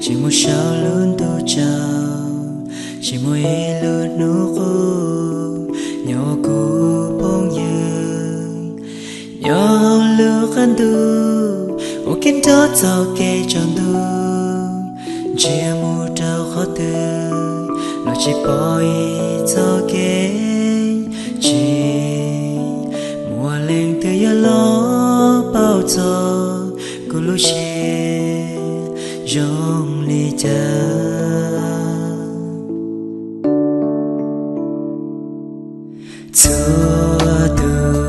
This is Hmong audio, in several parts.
Tsis muaj saum lub ntuj tsaus, tsis muaj ib lub hnub qub, nyob ua kuv phooj ywg, nyob lub qab ntuj uas kev nrog txoj kev tsaus ntuj, ntsia mus rau qhov twg los tsis pom ib txoj kev, tsis muaj leej twg yuav los pauj txog kuv lub siab zoo li cas. Txhua tus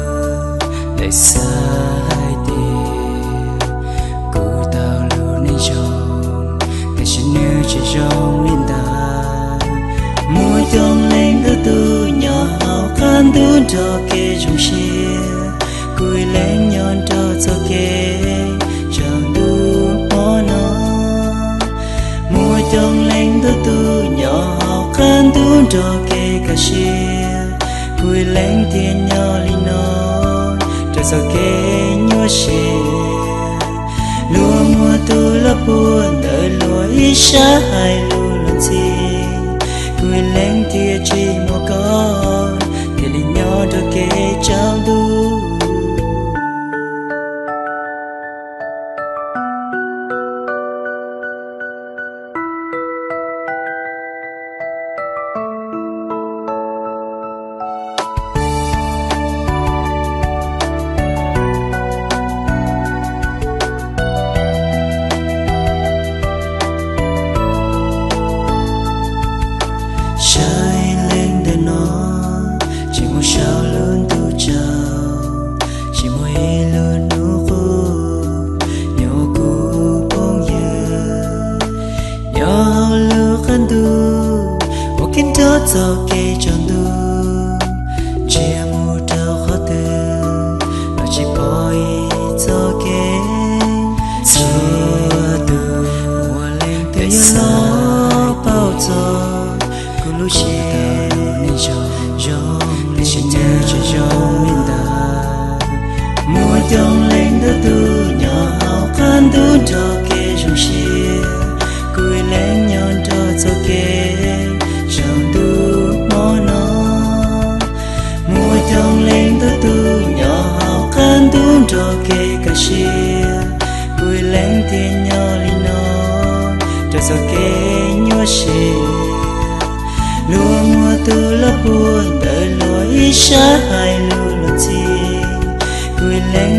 lawv xav hais tias kuv tau lub neej zoo, tiam sis nws tsis zoo li ntawd. Muaj coob leej ntau tus nyob hauv qab ntuj nrog kev zoo siab, kuv ib leeg nyob nrog txoj kev tsaus ntuj hmo no. Muaj coob leej ntau tus nyob hauv qab ntuj nrog kev kaj siab, kuv ib leeg thiaj nyob li no rau txoj kev nyuaj siab. Luag muaj tus los puag ntawd luag ib sab hais lus los ntxhi, kuv ib leeg thiaj tsis muaj koj, thiaj li nyob nrog kev tsaus ntuj. Saib leej ntawm no, tsis muaj saum lub ntuj tsaus, tsis muaj ib lub hnub qub, nyob ua kuv phooj ywg, nyob hauv lub qab ntuj uas kev nrog txoj kev tsaus ntuj, ntsia mus rau qhov twg los tsis pom ib txoj kev. Txhua tus muaj leej twg yuav los pauj txog kuv lub siab zoo, tiam sis nws tsis zoo li ntawd. Muaj coob leej ntau tus nyob hauv qab ntuj nrog kev zoo siab, kuv ib leeg nyob nrog txoj kev tsaus ntuj hmo no. Muaj coob leej ntau tus nyob hauv qab ntuj nrog kev kaj siab, kuv ib leeg thiaj nyob li no rau txoj kev nyuaj siab. Luag muaj tus los puag ntawd luag ib sab hais lus los ntxhi, kuv ib leeg